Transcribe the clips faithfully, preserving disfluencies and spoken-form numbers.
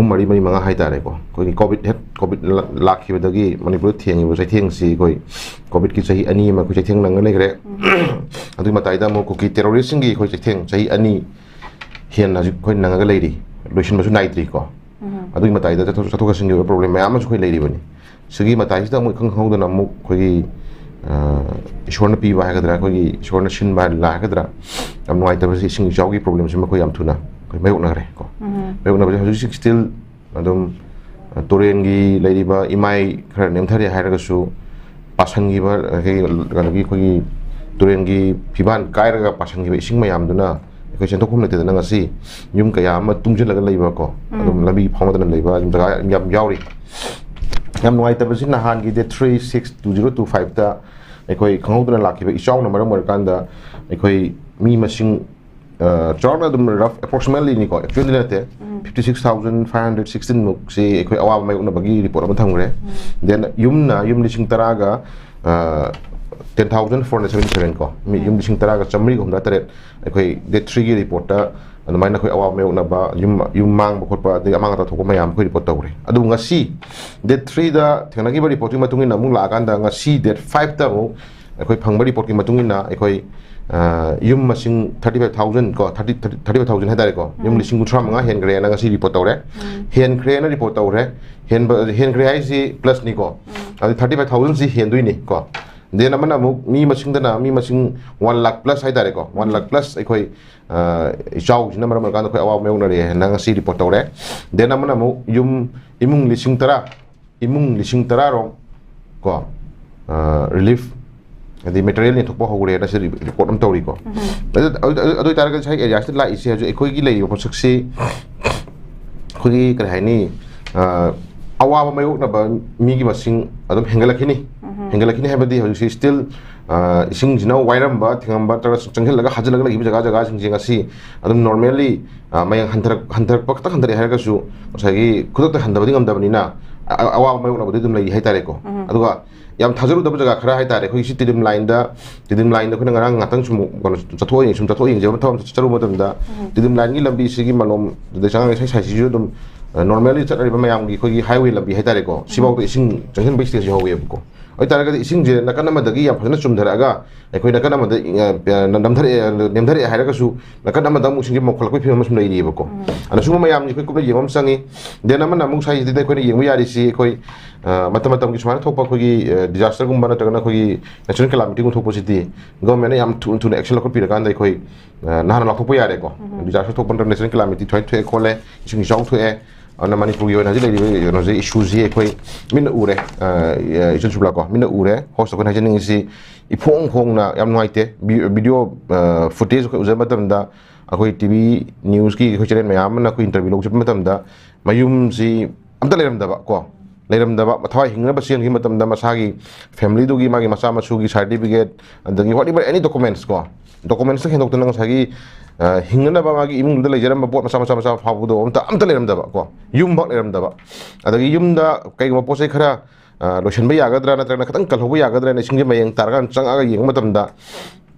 ꯃꯔꯤ ꯃꯔꯤ ꯃꯉꯥ ꯍꯥꯏꯇꯥꯔꯦꯀꯣ, ꯑꯩꯈꯣꯏꯒꯤ ꯀꯣꯚꯤꯗ ꯍꯦꯛ ꯀꯣꯚꯤꯗ ꯂꯥꯛꯈꯤꯕꯗꯒꯤ ꯃꯅꯤꯄꯨꯔꯗ ꯊꯦꯡꯉꯤꯕ ꯆꯩꯊꯦꯡꯁꯤ ꯑꯩꯈꯣꯏ ꯀꯣꯚꯤꯗꯀꯤ ꯆꯍꯤ ꯑꯅꯤ ꯑꯃ ꯑꯩꯈꯣꯏ ꯆꯩꯊꯦꯡ ꯅꯪꯉ ꯂꯩꯈ꯭ꯔꯦ꯫ ꯑꯗꯨꯒꯤ ꯃꯇꯥꯏꯗ ꯑꯃꯨꯛ ꯀꯨꯀꯤ ꯇꯦꯔꯣꯔꯤꯁꯁꯤꯡꯒꯤ ꯑꯩꯈꯣꯏ ꯆꯩꯊꯦꯡ ꯆꯍꯤ ꯑꯅꯤ ꯍꯦꯟꯅ ꯍꯧꯖꯤꯛ ꯑꯩꯈꯣꯏ ꯅꯪꯉꯒ ꯂꯩꯔꯤ, ꯂꯣꯏꯁꯤꯟꯕꯁꯨ ꯅꯥꯏꯗ꯭ꯔꯤꯀꯣ꯫ ꯑꯗꯨꯒꯤ ꯃꯇꯥꯏꯗ ꯆꯠꯊꯣꯛ ꯆꯠꯊꯣꯛ ꯆꯠꯁꯤꯟꯒꯤ ꯑꯣꯏꯕ ꯄ꯭ꯔꯣꯕ꯭ꯂꯦꯝ ꯃꯌꯥꯝ ꯑꯃꯁꯨ ꯑꯩꯈꯣꯏ ꯂꯩꯔꯤꯕꯅꯤ꯫ ꯁꯤꯒꯤ ꯃꯇꯥꯏꯁꯤꯗ ꯑꯃꯨꯛ ꯏꯈꯪ ꯈꯪꯍꯧꯗꯅ ꯑꯃꯨꯛ ꯑꯩꯈꯣꯏꯒꯤ, ꯑ, ꯏꯁꯣꯔꯅ ꯄꯤꯕ ꯍꯥꯏꯒꯗ꯭ꯔꯥ, ꯑꯩꯈꯣꯏꯒꯤ ꯏꯁꯣꯔꯅ ꯁꯤꯟꯕ ꯍꯥꯏꯒꯗ꯭ꯔꯥ, ꯌꯥꯝ ꯅꯨꯡꯉꯥꯏꯇꯕꯁꯤ ꯏꯁꯤꯡ ꯏꯆꯥꯎꯒꯤ ꯄ꯭ꯔꯣꯕ꯭ꯂꯦꯝꯁꯤꯃ ꯑꯩꯈꯣꯏ ꯌꯥꯝ ꯊꯨꯅ ꯑꯩꯈꯣꯏ ꯃꯥꯌꯣꯛꯅꯈ꯭ꯔꯦ ꯀꯣ꯫ ꯃꯥꯌꯣꯛꯅꯕꯁꯦ ꯍꯧꯖꯤꯛ ꯍꯧꯖꯤꯛ ꯁ꯭ꯇꯤꯜ ꯑꯗꯨꯝ, ꯑ, ꯇꯨꯔꯦꯟꯒꯤ ꯂꯩꯔꯤꯕ ꯏꯃꯥꯏ ꯈꯔ ꯅꯦꯝꯊꯔꯦ ꯍꯥꯏꯔꯒꯁꯨ, ꯄꯥꯁꯟꯈꯤꯕ, ꯑ, ꯀꯩ-, ꯀꯩꯅꯣꯒꯤ ꯑꯩꯈꯣꯏꯒꯤ ꯇꯨꯔꯦꯟꯒꯤ ꯐꯤꯕꯥꯟ ꯀꯥꯏꯔꯒ ꯄꯥꯁꯟꯈꯤꯕ ꯏꯁꯤꯡ ꯃꯌꯥꯝꯗꯨꯅ ꯑꯩꯈꯣꯏ ꯆꯦꯟꯊꯣꯛꯐꯝ ꯂꯩꯇꯗꯅ ꯉꯁꯤ ꯌꯨꯝ ꯀꯌꯥ ꯑꯃ ꯇꯨꯡꯁꯤꯜꯂꯒ ꯂꯩꯕ ꯀꯣ, ꯑꯗꯨꯝ ꯂꯝꯕꯤ ꯐꯥꯎꯅꯗꯅ ꯂꯩꯕ ꯑꯗꯨꯝ ꯖꯒꯥ ꯌꯥꯝ ꯌꯥꯎꯔꯤ꯫ ꯌꯥꯝ ꯅꯨꯡꯉꯥꯏꯇꯕꯁꯤ ꯅꯍꯥꯟꯒꯤ date three six two zero two five ꯇ ꯑꯩꯈꯣꯏ ꯈꯪꯍꯧꯗꯅ ꯂꯥꯛꯈꯤꯕ ꯏꯆꯥꯎꯅ ꯃꯔꯝ ꯑꯣꯏꯔꯀꯥꯟꯗ ꯑꯩꯈꯣꯏ ꯃꯤ ꯃꯁꯤꯡ, ꯑ, ꯆꯥꯎꯔꯥꯛꯅ ꯑꯗꯨꯝ rough approximately ꯅꯤꯀꯣ, actually ꯅꯠꯇꯦ, fifty six thousand five hundred sixteen ꯃꯨꯛꯁꯤ ꯑꯩꯈꯣꯏ ꯑꯋꯥꯕ ꯃꯥꯌꯣꯛꯅꯕꯒꯤ report ꯑꯃ ꯊꯝꯈ꯭ꯔꯦ꯫ Then ꯌꯨꯝꯅ ꯌꯨꯝ ꯂꯤꯁꯤꯡ ꯇꯔꯥꯒ, ꯑ, ten thousand four hundred seventy seven ꯀꯣ, ꯃꯤ ꯌꯨꯝ ꯂꯤꯁꯤꯡ ꯇꯔꯥꯒ ꯆꯥꯃꯔꯤꯒ ꯍꯨꯝꯗ꯭ꯔꯥ ꯇꯔꯦꯠ ꯑꯩꯈꯣꯏ date three ꯒꯤ report ꯇ ꯑꯗꯨꯃꯥꯏꯅ ꯑꯩꯈꯣꯏ ꯑꯋꯥꯕ ꯃꯥꯌꯣꯛꯅꯕ, ꯌꯨꯝ, ꯌꯨꯝ ꯃꯥꯡꯕ ꯈꯣꯠꯄ, ꯑꯗꯒꯤ ꯑꯃꯥꯡ ꯑꯇꯥ ꯊꯣꯛꯄ ꯃꯌꯥꯝ ꯑꯩꯈꯣꯏ report ꯇꯧꯔꯦ꯫ ꯑꯗꯨꯕꯨ ꯉꯁꯤ date three ꯗ ꯊꯦꯡꯅꯈꯤꯕ report ꯀꯤ ꯃꯇꯨꯡ ꯏꯟꯅ ꯑꯃꯨꯛ ꯂꯥꯛꯑꯀꯥꯟꯗ ꯉꯁꯤ date five ꯇ ꯑꯃꯨꯛ ꯑꯩꯈꯣꯏ ꯐꯪꯕ report ꯀꯤ ꯃꯇꯨꯡ ꯏꯟꯅ ꯑꯩꯈꯣꯏ, ꯑ, ꯌꯨꯝ ꯃꯁꯤꯡ thirty five thousand ꯀꯣ, thirty, thirty five thousand ꯍꯥꯏꯇꯥꯔꯦꯀꯣ, ꯌꯨꯝ ꯂꯤꯁꯤꯡ ꯀꯨꯟꯊ꯭ꯔꯥ ꯃꯉꯥ ꯍꯦꯟꯈ꯭ꯔꯦꯅ ꯉꯁꯤ report ꯇꯧꯔꯦ꯫ ꯍꯦꯟꯈ꯭ꯔꯦꯅ report ꯇꯧꯔꯦ꯫ ꯍꯦꯟꯕ, ꯍꯦꯟꯈ꯭ꯔꯦ ꯍꯥꯏꯁꯤ plus ꯅꯤꯀꯣ꯫ ꯑꯗꯨ thirty five thousand ꯁꯤ ꯍꯦꯟꯗꯣꯏꯅꯤ ꯀꯣ꯫ Then ꯑꯃꯅ ꯑꯃꯨꯛ ꯃꯤ ꯃꯁꯤꯡꯗꯅ ꯃꯤ ꯃꯁꯤꯡ one lakh plus ꯍꯥꯏꯇꯥꯔꯦꯀꯣ, one lakh plus ꯑꯩꯈꯣꯏ, ꯑ, ꯏꯆꯥꯎꯁꯤꯅ ꯃꯔꯝ ꯑꯣꯏꯔꯀꯥꯟꯗ ꯑꯩꯈꯣꯏ ꯑꯋꯥꯕ ꯃꯥꯌꯣꯛꯅꯔꯦ ꯍꯥꯏꯅ ꯉꯁꯤ report ꯇꯧꯔꯦ꯫ Then ꯑꯃꯅ ꯑꯃꯨꯛ ꯌꯨꯝ, ꯏꯃꯨꯡ ꯂꯤꯁꯤꯡ ꯇꯔꯥ, ꯏꯃꯨꯡ ꯂꯤꯁꯤꯡ ꯇꯔꯥꯔꯣꯝ ꯀꯣ, ꯑ, relief, ꯍꯥꯏꯗꯤ material ꯌꯦꯟꯊꯣꯛꯄ ꯍꯧꯔꯦꯅ ꯁꯤ report ꯑꯃ ꯇꯧꯔꯤꯀꯣ꯫ ꯑꯗꯨ, ꯑꯗꯨ, ꯑꯗꯨ ꯑꯣꯏꯇꯥꯔꯒꯗꯤ ꯉꯁꯥꯏ area ꯁꯤꯗ ꯂꯥꯛꯏꯁꯦ ꯍꯧꯖꯤꯛ ꯑꯩꯈꯣꯏꯒꯤ ꯂꯩꯔꯤꯕ ꯄꯣꯠꯁꯛꯁꯤ ꯑꯩꯈꯣꯏꯒꯤ ꯀꯔꯤ ꯍꯥꯏꯅꯤ, ꯑ, ꯑꯋꯥꯕ ꯃꯥꯌꯣꯛꯅꯕ ꯃꯤꯒꯤ ꯃꯁꯤꯡ ꯑꯗꯨꯝ ꯍꯦꯟꯒꯠꯂꯛꯈꯤꯅꯤ꯫ ꯍꯦꯟꯒꯠꯂꯛꯈꯤꯅꯤ ꯍꯥꯏꯕꯗꯤ ꯍꯧꯖꯤꯛꯁꯤ still, ꯑ, ꯏꯁꯤꯡꯁꯤꯅ ꯋꯥꯏꯔꯝꯕ, ꯊꯤꯡꯉꯝꯕ ꯅꯠꯇ꯭ꯔꯒ ꯆꯪꯁꯤꯜꯂꯒ ꯍꯥꯖꯤꯜꯂꯒ ꯂꯩꯈꯤꯕ ꯖꯒꯥ ꯖꯒꯥꯁꯤꯡꯁꯦ ꯉꯁꯤ ꯑꯗꯨꯝ normally, ꯑ, ꯃꯌꯦꯡ ꯍꯟꯊꯔꯛ-, ꯍꯟꯊꯔꯛꯄ ꯈꯛꯇ ꯍꯟꯊꯔꯛꯑꯦ ꯍꯥꯏꯔꯒꯁꯨ ꯉꯁꯥꯏꯒꯤ ꯈꯨꯗꯛꯇ ꯍꯟꯊꯕꯗꯤ ꯉꯝꯗꯕꯅꯤꯅ ꯑ-, ꯑ-, ꯑꯋꯥꯕ ꯃꯥꯌꯣꯛꯅꯕꯗꯤ ꯑꯗꯨꯝ ꯂꯩꯔꯤ ꯍꯥꯏꯇꯥꯔꯦꯀꯣ꯫ ꯑꯗꯨꯒ ꯌꯥꯝ ꯊꯥꯖꯔꯨꯗꯕ ꯖꯒꯥ ꯈꯔ ꯍꯥꯏꯇꯥꯔꯦ, ꯑꯩꯈꯣꯏꯒꯤ ꯁꯤ ꯇꯤꯗꯤꯝ line ꯗ, ꯇꯤꯗꯤꯝ line ꯗ ꯑꯩꯈꯣꯏꯅ ꯉꯔꯥꯡ ꯉꯥꯛꯇꯪ ꯁꯨꯝ ꯀꯩꯅꯣ ꯆꯠꯊꯣꯛ ꯌꯦꯡ-, ꯁꯨꯝ ꯆꯠꯊꯣꯛ ꯌꯦꯡꯖꯕ ꯊꯕꯛ ꯑꯃ ꯆꯠꯆꯔꯨꯕ ꯃꯇꯝꯗ ꯇꯤꯗꯤꯝ line ꯒꯤ ꯂꯝꯕꯤꯁꯤꯒꯤ ꯃꯂꯣꯝ, ꯑꯗꯩ ꯆꯉꯥꯡ ꯁꯥꯏ ꯁꯥꯏꯁꯤꯁꯨ ꯑꯗꯨꯝ ꯅꯣꯔꯃꯦꯜꯂꯤ ꯆꯠꯅꯔꯤꯕ ꯃꯌꯥꯝꯒꯤ ꯑꯩꯈꯣꯏꯒꯤ ꯍꯥꯏꯋꯦ ꯂꯝꯕꯤ ꯍꯥꯏꯇꯥꯔꯦꯀꯣ, ꯁꯤꯐꯥꯎꯗ ꯏꯁꯤꯡ ꯆꯪꯁꯤꯟꯕꯒꯤ ꯁ꯭ꯇꯦꯖ ꯌꯧꯍꯧꯋꯦꯕꯀꯣ꯫ ꯑꯣꯏꯇꯥꯔꯒꯗꯤ ꯏꯁꯤꯡꯁꯦ ꯅꯥꯀꯟ ꯑꯃꯗꯒꯤ ꯌꯥꯝ ꯐꯖꯅ ꯆꯨꯝꯊꯔꯛꯑꯒ ꯑꯩꯈꯣꯏ ꯅꯥꯀꯟ ꯑꯃꯗ, ꯑ, ꯅꯝꯊꯔꯛꯑꯦ, ꯅꯦꯝꯊꯔꯛꯑꯦ ꯍꯥꯏꯔꯒꯁꯨ ꯅꯥꯀꯟ ꯑꯃꯗ ꯑꯃꯨꯛ ꯏꯁꯤꯡꯁꯦ ꯃꯧꯈꯠꯂꯛꯄꯒꯤ ꯐꯤꯕꯝ ꯑꯃ ꯁꯨꯝ ꯂꯩꯔꯤꯑꯕꯀꯣ꯫ ꯑꯗꯨꯅ ꯁꯤꯒꯨꯝꯕ ꯃꯌꯥꯝꯁꯦ ꯑꯩꯈꯣꯏ ꯀꯨꯞꯅ ꯌꯦꯡꯕ ꯑꯃ ꯆꯪꯉꯤ꯫ ꯗꯦꯟ ꯑꯃꯅ ꯑꯃꯨꯛ ꯁ꯭ꯋꯥꯏꯁꯤꯗ ꯑꯩꯈꯣꯏꯅ ꯌꯦꯡꯕ ꯌꯥꯔꯤꯁꯤ ꯑꯩꯈꯣꯏ, ꯑ, ꯃꯇꯝ ꯃꯇꯝꯒꯤ ꯁꯨꯃꯥꯏꯅ ꯊꯣꯛꯄ ꯑꯩꯈꯣꯏꯒꯤ, ꯑ, ꯗꯤꯖꯥꯁꯇꯔꯒꯨꯝꯕ ꯅꯠꯇ꯭ꯔꯒꯅ ꯑꯩꯈꯣꯏꯒꯤ ꯅꯦꯆꯔꯦꯜ ꯀꯦꯂꯥꯃꯤꯇꯤꯒꯨꯝꯕ ꯊꯣꯛꯄꯁꯤꯗꯤ ꯒꯣꯔꯃꯦꯟꯅ ꯌꯥꯝ ꯊꯨ-, ꯊꯨꯅ ꯑꯦꯛꯁꯟ ꯂꯧꯈꯠꯄꯤꯔꯀꯥꯟꯗ ꯑꯩꯈꯣꯏ, ꯑ, ꯅꯍꯥꯟꯅ ꯂꯥꯎꯊꯣꯛꯄ ꯌꯥꯔꯦꯀꯣ꯫ ꯗꯤꯖꯥꯁꯇꯔ ꯊꯣꯛꯄ ꯅꯠꯇ꯭ꯔꯒ ꯅꯦꯆꯔꯦꯜ ꯀꯦꯂꯥꯃꯤꯇꯤ ꯊꯣꯏꯅ ꯊꯣꯛꯑꯦ ꯈꯣꯠꯂꯦ, ꯏꯁꯤꯡ ꯏꯆꯥꯎ ꯊꯣꯛꯑꯦ꯫ ꯑꯗꯨꯅ ꯃꯅꯤꯄꯨꯔꯒꯤ ꯑꯣꯏꯅ ꯍꯧꯖꯤꯛ ꯂꯩꯔꯤꯕ ꯀꯩꯅꯣꯁꯦ, ꯏꯁꯨꯁꯤ ꯑꯩꯈꯣꯏ ꯃꯤꯠꯅ ꯎꯔꯦ, ꯑ, ꯑ, ꯏꯆꯟ ꯁꯨꯕꯂꯥ ꯀꯣ, ꯃꯤꯠꯅ ꯎꯔꯦ꯫ ꯍꯣꯁ ꯑꯩꯈꯣꯏꯅ ꯍꯥꯏꯖꯅꯤꯡꯉꯤꯁꯤ ꯏꯐꯣꯡ ꯐꯣꯡꯅ ꯌꯥꯝ ꯅꯨꯡꯉꯥꯏꯇꯦ꯫ ꯚꯤ-, ꯚꯤꯗꯤꯑꯣ, ꯑ, ꯐꯨꯇꯦꯖ ꯑꯩꯈꯣꯏ ꯎꯖꯕ ꯃꯇꯝꯗ ꯑꯩꯈꯣꯏ ꯇꯤ ꯚꯤ ꯅ꯭ꯌꯨꯁꯀꯤ ꯑꯩꯈꯣꯏ ꯆꯦꯅꯦꯜ ꯃꯌꯥꯝ ꯑꯃꯅ ꯑꯩꯈꯣꯏ ꯏꯟꯇꯔꯚ꯭ꯌꯨ ꯂꯧꯕ ꯆꯠꯄ ꯃꯇꯝꯗ ꯃꯌꯨꯝꯁꯤ ꯑꯝꯇ ꯂꯩꯔꯝꯗꯕ ꯀꯣ, ꯂꯩꯔꯝꯗꯕ, ꯃꯊꯋꯥꯏ ꯍꯤꯡꯅꯕ ꯆꯦꯟꯈꯤꯕ ꯃꯇꯝꯗ ꯃꯁꯥꯒꯤ ꯐꯦꯃꯤꯂꯤꯗꯨꯒꯤ, ꯃꯥꯒꯤ ꯃꯆꯥ ꯃꯁꯨꯒꯤ ꯁꯥꯔꯇꯤꯐꯤꯀꯦꯠ, ꯑꯗꯒꯤ whatever any documents ꯀꯣ, ꯗꯣꯀꯨꯃꯦꯟꯁꯇ ꯍꯦꯟꯗꯣꯛꯇꯅ ꯉꯁꯥꯏꯒꯤ, ꯑ, ꯍꯤꯡꯅꯅꯕ ꯃꯥꯒꯤ ꯏꯃꯨꯡꯗꯨꯗ ꯂꯩꯖꯔꯝꯕ ꯄꯣꯠ ꯃꯆꯥ ꯃꯆꯥ ꯃꯆꯥ ꯐꯥꯎꯕꯗꯣ ꯑꯝꯇ, ꯑꯝꯇ ꯂꯩꯔꯝꯗꯕ ꯀꯣ, ꯌꯨꯝꯐꯥꯎ ꯂꯩꯔꯝꯗꯕ꯫ ꯑꯗꯒꯤ ꯌꯨꯝꯗ ꯀꯩꯒꯨꯝꯕ ꯄꯣꯠ ꯆꯩ ꯈꯔ, ꯑ, ꯂꯣꯏꯁꯤꯟꯕ ꯌꯥꯒꯗ꯭ꯔꯥ ꯅꯠꯇ꯭ꯔꯒꯅ ꯈꯤꯇꯪ ꯀꯜꯍꯧꯕ ꯌꯥꯒꯗ꯭ꯔꯥꯅ ꯏꯁꯤꯡꯁꯦ ꯃꯌꯦꯡ ꯇꯥꯔꯀꯥꯟꯗ ꯆꯪꯉꯛꯑꯒ ꯌꯦꯡꯕ ꯃꯇꯝꯗ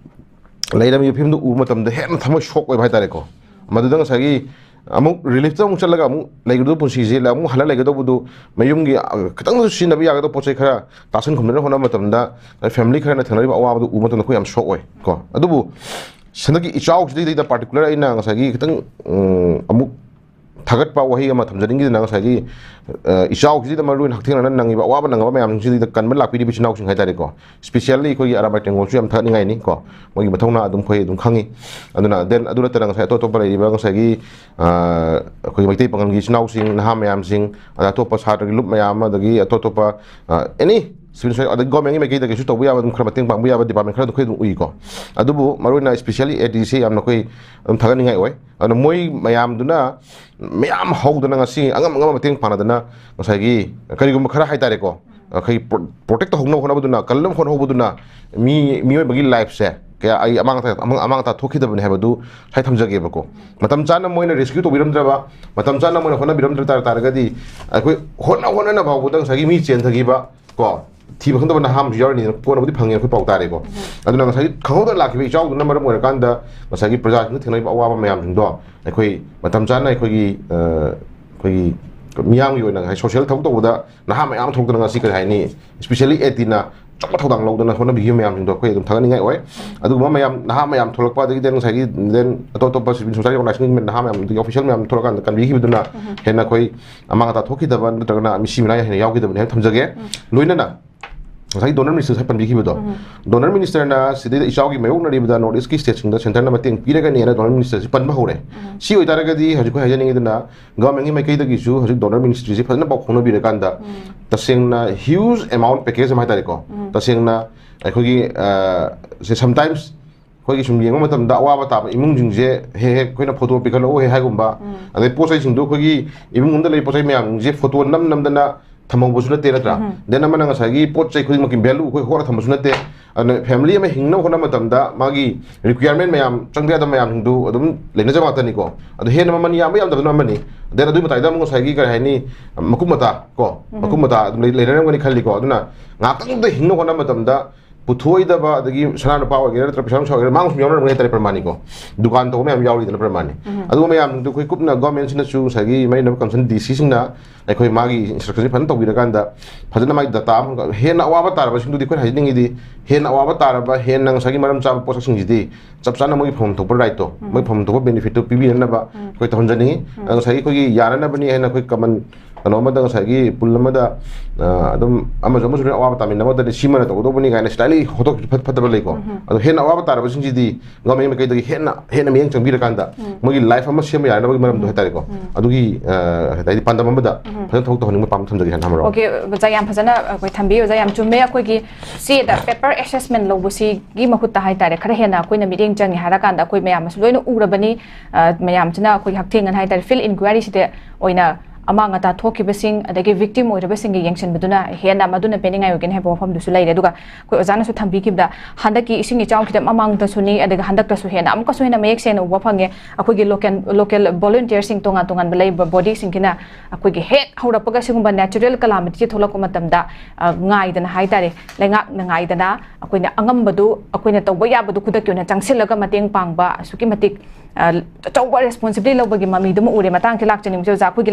ꯂꯩꯔꯝꯃꯤꯕ ꯐꯤꯕꯝꯗꯨ ꯎꯕ ꯃꯇꯝꯗ ꯍꯦꯟꯅ ꯊꯃꯣꯏ ꯁꯣꯛ ꯑꯣꯏꯕ ꯍꯥꯏꯇꯥꯔꯦꯀꯣ꯫ ꯃꯗꯨꯗ ꯉꯁꯥꯏꯒꯤ ꯑꯃꯨꯛ ꯔꯤꯂꯤꯐꯇ ꯑꯃꯨꯛ ꯆꯠꯂꯒ ꯑꯃꯨꯛ ꯂꯩꯒꯗꯧꯕ ꯄꯨꯟꯁꯤꯁꯦ, ꯑꯃꯨꯛ ꯍꯜꯂ ꯂꯩꯒꯗꯧꯕꯗꯨ ꯃꯌꯨꯝꯒꯤ, ꯑ, ꯈꯤꯇꯪꯗꯁꯨ ꯁꯤꯖꯤꯟꯅꯕ ꯌꯥꯒꯗꯧꯕ ꯄꯣꯠ ꯆꯩ ꯈꯔ ꯇꯥꯁꯟ ꯈꯨꯝꯅꯅ ꯍꯣꯠꯅꯕ ꯃꯇꯝꯗ, ꯐꯦꯃꯤꯂꯤ ꯈꯔꯅ ꯊꯦꯡꯅꯔꯤꯕ ꯑꯋꯥꯕꯗꯨ ꯎꯕ ꯃꯇꯝꯗ ꯑꯩꯈꯣꯏ ꯌꯥꯝ ꯁꯣꯛ ꯑꯣꯏ ꯀꯣ꯫ ꯑꯗꯨꯕꯨ ꯍꯟꯗꯛꯀꯤ ꯏꯆꯥꯎꯁꯤꯗꯩꯗ ꯄꯥꯔꯇꯤꯀꯨꯂꯔ ꯑꯩꯅ ꯉꯁꯥꯏꯒꯤ ꯈꯤꯇꯪ, ꯎꯝ, ꯑꯃꯨꯛ ꯊꯥꯒꯠꯄ ꯋꯥꯍꯩ ꯑꯃ ꯊꯝꯖꯅꯤꯡꯉꯤꯗꯅ, ꯉꯁꯥꯏꯒꯤ, ꯑ, ꯏꯆꯥꯎꯁꯤꯗ ꯃꯔꯨ ꯑꯣꯏꯅ ꯍꯛꯊꯦꯡꯅꯅ ꯅꯪꯉꯤꯕ ꯑꯋꯥꯕ ꯅꯪꯉꯕ ꯃꯌꯥꯝꯁꯤꯡꯁꯤꯗ ꯀꯟꯕ ꯂꯥꯛꯄꯤꯔꯤꯕ ꯏꯆꯤꯟ ꯏꯅꯥꯎꯁꯤꯡ ꯍꯥꯏꯇꯥꯔꯦꯀꯣ, specially ꯑꯩꯈꯣꯏꯒꯤ ꯑꯔꯥꯃꯥꯏ ꯇꯦꯡꯒꯣꯜꯁꯨ ꯌꯥꯝ ꯊꯥꯒꯠꯅꯤꯡꯉꯥꯏꯅꯤ ꯀꯣ, ꯃꯣꯏꯒꯤ ꯃꯊꯧꯅꯥ ꯑꯗꯨꯝ ꯑꯩꯈꯣꯏ ꯑꯗꯨꯝ ꯈꯪꯉꯤ꯫ ꯑꯗꯨꯅ then ꯑꯗꯨ ꯅꯠꯇꯅ ꯉꯁꯥꯏ ꯑꯇꯣꯞ ꯑꯇꯣꯞꯄ ꯂꯩꯔꯤꯕ ꯉꯁꯥꯏꯒꯤ, ꯑ, ꯑꯩꯈꯣꯏꯒꯤ ꯃꯩꯇꯩ ꯄꯥꯉꯜꯒꯤ ꯏꯆꯤꯟ ꯏꯅꯥꯎꯁꯤꯡ, ꯅꯍꯥ ꯃꯌꯥꯝꯁꯤꯡ, ꯑꯗ ꯑꯇꯣꯞꯄ ꯁꯥꯇ꯭ꯔꯒꯤ ꯂꯨꯞ ꯃꯌꯥꯝ ꯑꯃ, ꯑꯗꯒꯤ ꯑꯇꯣꯞ ꯑꯇꯣꯞꯄ, ꯑ, any civil society, ꯑꯗꯒꯤ ꯒꯣꯔꯃꯦꯟꯒꯤ ꯃꯥꯏꯀꯩꯗꯒꯤꯁꯨ ꯇꯧꯕ ꯌꯥꯕ ꯑꯗꯨꯝ ꯈꯔ ꯃꯇꯦꯡ ꯄꯥꯡꯕ ꯌꯥꯕ ꯗꯤꯄꯥꯔꯠꯃꯦꯟ ꯈꯔ ꯑꯗꯨꯝ ꯑꯩꯈꯣꯏ ꯑꯗꯨꯝ ꯎꯏꯀꯣ꯫ ꯑꯗꯨꯕꯨ ꯃꯔꯨ ꯑꯣꯏꯅ specially ꯑꯦ ꯗꯤꯁꯤ ꯌꯥꯝꯅ ꯑꯩꯈꯣꯏ ꯑꯗꯨꯝ ꯊꯥꯒꯠꯅꯤꯡꯉꯥꯏ ꯑꯣꯏ꯫ ꯑꯗꯨꯅ ꯃꯣꯏ ꯃꯌꯥꯝꯗꯨꯅ ꯃꯌꯥꯝ ꯍꯧꯗꯅ ꯉꯁꯤ ꯑꯉꯝ ꯑꯉꯝꯕ ꯃꯇꯦꯡ ꯄꯥꯡꯅꯗꯅ ꯉꯁꯥꯏꯒꯤ ꯀꯔꯤꯒꯨꯝꯕ ꯈꯔ ꯍꯥꯏꯇꯥꯔꯦꯀꯣ, ꯑꯩꯈꯣꯏ ꯄ꯭ꯔꯣ-, ꯄ꯭ꯔꯣꯇꯦꯛ ꯇꯧꯍꯧꯅꯕ ꯍꯣꯠꯅꯕꯗꯨꯅ, ꯀꯜꯅꯕ ꯍꯣꯠꯅꯍꯧꯕꯗꯨꯅ ꯃꯤ, ꯃꯤꯑꯣꯏꯕꯒꯤ ꯂꯥꯏꯐꯁꯦ ꯀꯌꯥ ꯑꯩ ꯑꯃꯥꯡ ꯑꯇꯥ, ꯑꯃꯥꯡ, ꯑꯃꯥꯡ ꯑꯇꯥ ꯊꯣꯛꯈꯤꯗꯕꯅꯤ ꯍꯥꯏꯕꯗꯨ ꯉꯁꯥꯏ ꯊꯝꯖꯒꯦꯕꯀꯣ꯫ ꯃꯇꯝ ꯆꯥꯅ ꯃꯣꯏꯅ ꯔꯦꯁꯀ꯭ꯌꯨ ꯇꯧꯕꯤꯔꯝꯗ꯭ꯔꯕ, ꯃꯇꯝ ꯆꯥꯅ ꯃꯣꯏꯅ ꯍꯣꯠꯅꯕꯤꯔꯝꯗ꯭ꯔ ꯇꯥꯔ-, ꯇꯥꯔꯒꯗꯤ ꯑꯩꯈꯣꯏ ꯍꯣꯠꯅ ꯍꯣꯠꯅꯅ ꯐꯥꯎꯕꯗ ꯉꯁꯥꯏꯒꯤ ꯃꯤ ꯆꯦꯟꯊꯈꯤꯕ ꯀꯣ, ꯊꯤꯕ ꯈꯪꯗꯕ ꯅꯍꯥ ꯑꯃꯁꯨ ꯌꯥꯎꯔꯤꯅꯤꯅ ꯀꯣꯟꯅꯕꯨꯗꯤ ꯐꯪꯉꯦ ꯑꯩꯈꯣꯏ ꯄꯥꯎ ꯇꯥꯔꯦꯀꯣ꯫ ꯑꯗꯨꯅ ꯉꯁꯥꯏꯒꯤ ꯈꯪꯍꯧꯗꯅ ꯂꯥꯛꯈꯤꯕ ꯏꯆꯥꯎꯗꯨꯅ ꯃꯔꯝ ꯑꯣꯏꯔꯀꯥꯟꯗ ꯉꯁꯥꯏꯒꯤ ꯄ꯭ꯔꯖꯥꯁꯤꯡꯅ ꯊꯦꯡꯅꯔꯤꯕ ꯑꯋꯥꯕ ꯃꯌꯥꯝꯁꯤꯡꯗꯣ ꯑꯩꯈꯣꯏ ꯃꯇꯝ ꯆꯥꯅ ꯑꯩꯈꯣꯏꯒꯤ, ꯑ, ꯑꯩꯈꯣꯏꯒꯤ ꯃꯤꯌꯥꯝꯒꯤ ꯑꯣꯏꯅ ꯉꯁꯥꯏ ꯁꯣꯁꯤꯌꯦꯜ ꯊꯕꯛ ꯇꯧꯕꯗ ꯅꯍꯥ ꯃꯌꯥꯝ ꯊꯣꯛꯇꯅ ꯉꯁꯤ ꯀꯔꯤ ꯍꯥꯏꯅꯤ, ꯏꯁꯄꯤꯁꯦꯜꯂꯤ ꯑꯦꯇꯤꯅ ꯑꯆꯧꯕ ꯊꯧꯗꯥꯡ ꯂꯧꯗꯅ ꯍꯣꯠꯅꯕꯤꯈꯤꯕ ꯃꯌꯥꯝꯁꯤꯡꯗꯣ ꯑꯩꯈꯣꯏ ꯑꯗꯨꯝ ꯊꯥꯒꯠꯅꯤꯡꯉꯥꯏ ꯑꯣꯏ꯫ ꯑꯗꯨꯒꯨꯝꯕ ꯃꯌꯥꯝ, ꯅꯍꯥ ꯃꯌꯥꯝ ꯊꯣꯛꯂꯛꯄ, ꯑꯗꯒꯤ then ꯉꯁꯥꯏꯒꯤ then ꯑꯇꯣꯞ ꯑꯇꯣꯞꯄ civil society organization ꯅꯍꯥ ꯃꯌꯥꯝ, ꯑꯗꯒꯤ official ꯃꯌꯥꯝ ꯊꯣꯛꯂꯛꯀꯥꯟꯗ ꯀꯟꯕꯤꯈꯤꯕꯗꯨꯅ ꯍꯦꯟꯅ ꯑꯩꯈꯣꯏ ꯑꯃꯥꯡ ꯑꯇꯥ ꯊꯣꯛꯈꯤꯗꯕ ꯅꯠꯇ꯭ꯔꯒꯅ ꯃꯤꯁꯤ ꯃꯤꯅꯥꯏ ꯍꯦꯟꯅ ꯌꯥꯎꯈꯤꯗꯕꯅꯤ ꯍꯥꯏꯅ ꯊꯝꯖꯒꯦ꯫ ꯂꯣꯏꯅꯅ ꯉꯁꯥꯏꯒꯤ ꯗꯣꯅꯔ ꯃꯤꯅꯤꯁꯇꯔ ꯉꯁꯥꯏ ꯄꯟꯕꯤꯈꯤꯕꯗꯣ, ꯗꯣꯅꯔ ꯃꯤꯅꯤꯁꯇꯔꯅ ꯁꯤꯗꯩꯗ ꯏꯆꯥꯎꯒꯤ ꯃꯥꯌꯣꯛꯅꯔꯤꯕꯗ ꯅꯣꯔꯠ ꯏꯁꯀꯤ ꯁ꯭ꯇꯦꯠꯁꯤꯡꯗ ꯁꯦꯟꯇꯔꯅ ꯃꯇꯦꯡ ꯄꯤꯔꯒꯅꯤꯅ ꯗꯣꯅꯔ ꯃꯤꯅꯤꯁꯇꯔꯁꯤ ꯄꯟꯕ ꯍꯧꯔꯦ꯫ ꯁꯤ ꯑꯣꯏꯇꯥꯔꯒꯗꯤ ꯍꯧꯖꯤꯛ ꯑꯩꯈꯣꯏ ꯍꯥꯏꯖꯅꯤꯡꯉꯤꯗꯅ, ꯒꯚꯔꯟꯃꯦꯟꯒꯤ ꯃꯥꯏꯀꯩꯗꯒꯤꯁꯨ ꯍꯧꯖꯤꯛ ꯗꯣꯅꯔ ꯃꯤꯅꯤꯁꯇ꯭ꯔꯤꯁꯤ ꯐꯖꯅ ꯄꯥꯎ ꯐꯥꯎꯅꯕꯤꯔꯀꯥꯟꯗ ꯇꯁꯦꯡꯅ huge amount package ꯑꯃ ꯍꯥꯏꯇꯥꯔꯦꯀꯣ, ꯇꯁꯦꯡꯅ ꯑꯩꯈꯣꯏꯒꯤ, ꯑ, ꯁꯦ sometimes ꯑꯩꯈꯣꯏꯒꯤ ꯁꯨꯝ ꯌꯦꯡꯕ ꯃꯇꯝꯗ ꯑꯋꯥꯕ ꯇꯥꯕ ꯏꯃꯨꯡꯁꯤꯡꯁꯦ ꯍꯦꯛ ꯍꯦꯛ ꯑꯩꯈꯣꯏꯅ ꯐꯣꯇꯣ ꯄꯤꯈꯠꯂꯛꯎ ꯍꯦꯛ ꯍꯥꯏꯒꯨꯝꯕ, ꯑꯗꯩ ꯄꯣꯠ ꯆꯩꯁꯤꯡꯗꯣ ꯑꯩꯈꯣꯏꯒꯤ ꯏꯃꯨꯡ ꯑꯃꯗ ꯂꯩꯕ ꯄꯣꯠ ꯆꯩ ꯃꯌꯥꯝꯁꯦ ꯐꯣꯇꯣ ꯅꯝ ꯅꯝꯗꯅ ꯊꯝꯍꯧꯕꯁꯨ ꯅꯠꯇꯦ ꯅꯠꯇ꯭ꯔꯥ? Then ꯑꯃꯅ ꯉꯁꯥꯏꯒꯤ ꯄꯣꯠ ꯆꯩ ꯈꯨꯗꯤꯡꯃꯛꯀꯤ value ꯑꯩꯈꯣꯏ ꯍꯣꯠꯅ ꯊꯝꯕꯁꯨ ꯅꯠꯇꯦ꯫ ꯑꯗꯨꯅ family ꯑꯃ ꯍꯤꯡꯅꯕ ꯍꯣꯠꯅꯕ ꯃꯇꯝꯗ ꯃꯥꯒꯤ requirement ꯃꯌꯥꯝ, ꯆꯪꯗ ꯌꯥꯗꯕ ꯃꯌꯥꯝꯁꯤꯡꯗꯨ ꯑꯗꯨꯝ ꯂꯩꯅꯖꯕ ꯉꯥꯛꯇꯅꯤꯀꯣ꯫ ꯑꯗꯨ ꯍꯦꯟꯅ ꯃꯃꯜ ꯌꯥꯝꯕ ꯌꯥꯝꯗꯕꯅ ꯑꯃꯅꯤ꯫ Then ꯑꯗꯨꯒꯤ ꯃꯇꯥꯏꯗ ꯑꯃꯨꯛ ꯉꯁꯥꯏꯒꯤ ꯀꯔꯤ ꯍꯥꯏꯅꯤ, ꯃꯀꯨꯞ ꯃꯇꯥ ꯀꯣ, ꯃꯀꯨꯞ ꯃꯇꯥ ꯑꯗꯨꯝ ꯂꯩ-, ꯂꯩꯅꯔꯝꯒꯅꯤ ꯈꯜꯂꯤꯀꯣ꯫ ꯑꯗꯨꯅ ꯉꯥꯏꯍꯥꯛꯇꯪꯗ ꯍꯤꯡꯅꯕ ꯍꯣꯠꯅꯕ ꯃꯇꯝꯗ ꯄꯨꯊꯣꯛꯑꯣꯏꯗꯕ, ꯑꯗꯒꯤ ꯁꯅꯥ ꯂꯨꯄꯥ ꯑꯣꯏꯒꯦꯔꯥ ꯅꯠꯇ꯭ꯔꯒ ꯄꯩꯁꯥ ꯅꯨꯡꯁꯥ ꯑꯣꯏꯒꯦꯔꯥ ꯃꯥꯡꯁꯨ ꯌꯥꯎꯅꯔꯝꯒꯅꯤ ꯍꯥꯏꯇꯥꯔꯦ ꯄ꯭ꯔꯃꯥꯟꯅꯤꯀꯣ꯫ ꯗꯨꯀꯥꯟ ꯇꯧꯕ ꯃꯌꯥꯝ ꯌꯥꯎꯔꯤꯗꯅ ꯄ꯭ꯔꯃꯥꯟꯅꯤ꯫ ꯑꯗꯨꯒꯨꯝꯕ ꯃꯌꯥꯝꯗꯨ ꯑꯩꯈꯣꯏ ꯀꯨꯞꯅ ꯒꯣꯔꯃꯦꯟꯁꯤꯅꯁꯨ ꯉꯁꯥꯏꯒꯤ ꯃꯔꯤ ꯂꯩꯅꯕ ꯀꯟꯁꯔꯟ ꯗꯤ ꯁꯤꯁꯤꯡꯅ ꯑꯩꯈꯣꯏ ꯃꯥꯒꯤ ꯏꯟꯁꯇ꯭ꯔꯛꯁꯟꯁꯤ ꯐꯖꯅ ꯇꯧꯕꯤꯔꯀꯥꯟꯗ ꯐꯖꯅ ꯃꯥꯒꯤ ꯗꯇꯥ ꯑꯃ, ꯍꯦꯟꯅ ꯑꯋꯥꯕ ꯇꯥꯔꯕꯁꯤꯡꯗꯨꯗꯤ ꯑꯩꯈꯣꯏꯅ ꯍꯥꯏꯖꯅꯤꯡꯉꯤꯗꯤ ꯍꯦꯟꯅ ꯑꯋꯥꯕ ꯇꯥꯔꯕ, ꯍꯦꯟꯅ ꯉꯁꯥꯏꯒꯤ ꯃꯔꯝ ꯆꯥꯕ ꯄꯣꯠꯁꯛꯁꯤꯡꯁꯤꯗꯤ ꯆꯞ ꯆꯥꯅ ꯃꯣꯏꯒꯤ ꯐꯪꯐꯝ ꯊꯣꯛꯄ ꯔꯥꯏꯠꯇꯣ, ꯃꯣꯏ ꯐꯪꯐꯝ ꯊꯣꯛꯄ ꯕꯦꯅꯤꯐꯤꯠꯇꯣ ꯄꯤꯕꯤꯅꯅꯕ ꯑꯩꯈꯣꯏ ꯇꯧꯍꯟꯖꯅꯤꯡꯉꯤ꯫ ꯑꯗꯣ ꯉꯁꯥꯏꯒꯤ ꯑꯩꯈꯣꯏꯒꯤ ꯌꯥꯅꯅꯕꯅꯤ ꯍꯥꯏꯅ ꯑꯩꯈꯣꯏ ꯀꯃꯟ ꯀꯩꯅꯣ ꯑꯃꯗ, ꯉꯁꯥꯏꯒꯤ ꯄꯨꯜ ꯑꯃꯗ, ꯑ, ꯑꯗꯨꯝ ꯑꯃꯁꯨ ꯑꯃꯁꯨ ꯂꯣꯏꯅ ꯑꯋꯥꯕ ꯇꯥꯃꯤꯟꯅꯕ ꯃꯇꯝꯗ ꯁꯤꯃꯅ ꯇꯧꯒꯗꯧꯕꯅꯤ ꯀꯥꯏꯅ slightly ꯍꯣꯠꯇꯣꯛ ꯐꯠ-, ꯐꯠꯇꯕ ꯂꯩꯀꯣ꯫ ꯑꯗꯣ ꯍꯦꯟꯅ ꯑꯋꯥꯕ ꯇꯥꯔꯕꯁꯤꯡꯁꯤꯗꯤ ꯒꯣꯔꯃꯦꯟ ꯃꯥꯏꯀꯩꯗꯒꯤ ꯍꯦꯟꯅ, ꯍꯦꯟꯅ ꯃꯤꯠꯌꯦꯡ ꯆꯪꯕꯤꯔꯀꯥꯟꯗ ꯃꯣꯏꯒꯤ ꯂꯥꯏꯐ ꯑꯃ ꯁꯦꯝꯕ ꯌꯥꯅꯕꯒꯤ ꯃꯔꯝꯗꯣ ꯍꯥꯏꯇꯥꯔꯦꯀꯣ꯫ ꯑꯗꯨꯒꯤ, ꯑ, ꯍꯥꯏꯗꯤ ꯄꯥꯟꯗꯝ ꯑꯃꯗ ꯐꯖꯅ ꯊꯕꯛ ꯇꯧꯍꯟꯅꯤꯡꯕ ꯄꯥꯝꯕ ꯊꯝꯖꯒꯦ ꯍꯥꯏꯅ ꯍꯥꯏꯔꯛꯑꯣ꯫ ꯑꯣꯀꯦ, ꯑꯣꯖꯥ, ꯌꯥꯝ ꯐꯖꯅ ꯑꯩꯈꯣꯏ ꯊꯝꯕꯤꯌꯨ, ꯑꯣꯖꯥ꯫ ꯌꯥꯝ ꯆꯨꯝꯃꯦ꯫ ꯑꯩꯈꯣꯏꯒꯤ ꯆꯦꯗ paper assessment ꯂꯧꯕꯁꯤꯒꯤ ꯃꯍꯨꯠꯇ ꯍꯥꯏꯇꯥꯔꯦ, ꯈꯔ ꯍꯦꯟꯅ ꯑꯩꯈꯣꯏꯅ ꯃꯤꯠꯌꯦꯡ ꯆꯪꯉꯦ ꯍꯥꯏꯔꯀꯥꯟꯗ ꯑꯩꯈꯣꯏ ꯃꯌꯥꯝꯅꯁꯨ ꯂꯣꯏꯅ ꯎꯔꯕꯅꯤ꯫ ꯑ, ꯃꯌꯥꯝꯁꯤꯅ ꯑꯩꯈꯣꯏꯒꯤ ꯍꯛꯊꯦꯡꯅꯅ ꯍꯥꯏꯇꯥꯔꯦ, field inquiry ꯁꯤꯗ ꯑꯣꯏꯅ ꯑꯃꯥꯡ ꯑꯇꯥ ꯊꯣꯛꯈꯤꯕꯁꯤꯡ, ꯑꯗꯒꯤ victim ꯑꯣꯏꯔꯕꯁꯤꯡꯒꯤ ꯌꯦꯡꯁꯤꯟꯕꯗꯨꯅ ꯍꯦꯟꯅ ꯃꯗꯨꯅ ꯄꯦꯟꯅꯤꯡꯉꯥꯏ ꯑꯣꯏꯒꯅꯤ ꯍꯥꯏꯕ ꯋꯥꯐꯝꯗꯨꯁꯨ ꯂꯩꯔꯦ꯫ ꯑꯗꯨꯒ ꯑꯩꯈꯣꯏ ꯑꯣꯖꯥꯅꯁꯨ ꯊꯝꯕꯤꯈꯤꯕꯗ, ꯍꯟꯗꯛꯀꯤ ꯏꯁꯤꯡ ꯏꯆꯥꯎ ꯈꯤꯇꯪ ꯃꯃꯥꯡꯗꯁꯨꯅꯤ, ꯑꯗꯨꯒ ꯍꯟꯗꯛꯇꯁꯨ ꯍꯦꯟꯅ ꯑꯃꯨꯛꯀꯁꯨ ꯍꯦꯟꯅ ꯃꯌꯦꯛ ꯁꯦꯡꯅ ꯎꯕ ꯐꯪꯉꯦ꯫ ꯑꯩꯈꯣꯏꯒꯤ local, local volunteer ꯁꯤꯡ, ꯇꯣꯉꯥꯟ ꯇꯣꯉꯥꯟꯕ ꯂꯩꯔꯤꯕ body ꯁꯤꯡꯁꯤꯅ ꯑꯩꯈꯣꯏꯒꯤ ꯍꯦꯛ ꯍꯧꯔꯛꯄꯒ ꯁꯤꯒꯨꯝꯕ natural calamity ꯊꯣꯛꯂꯛꯄ ꯃꯇꯝꯗ, ꯑ, ꯉꯥꯏꯗꯅ ꯍꯥꯏꯇꯥꯔꯦ, ꯂꯩꯉꯥꯛꯅ ꯉꯥꯏꯗꯅ ꯑꯩꯈꯣꯏꯅ ꯑꯉꯝꯕꯗꯨ, ꯑꯩꯈꯣꯏꯅ ꯇꯧꯕ ꯌꯥꯕꯗꯨ ꯈꯨꯗꯛꯀꯤ ꯑꯣꯏꯅ ꯆꯪꯁꯤꯜꯂꯒ ꯃꯇꯦꯡ ꯄꯥꯡꯕ ꯑꯁꯨꯛꯀꯤ ꯃꯇꯤꯛ, ꯑ, ꯑꯆꯧꯕ responsibility ꯂꯧꯕꯒꯤ ꯃꯃꯤꯗꯨꯃ ꯎꯔꯦ꯫ ꯃꯇꯥꯡꯁꯤ ꯂꯥꯛꯆꯅꯤꯡꯕꯁꯦ ꯑꯣꯖꯥ, ꯑꯩꯈꯣꯏꯒꯤ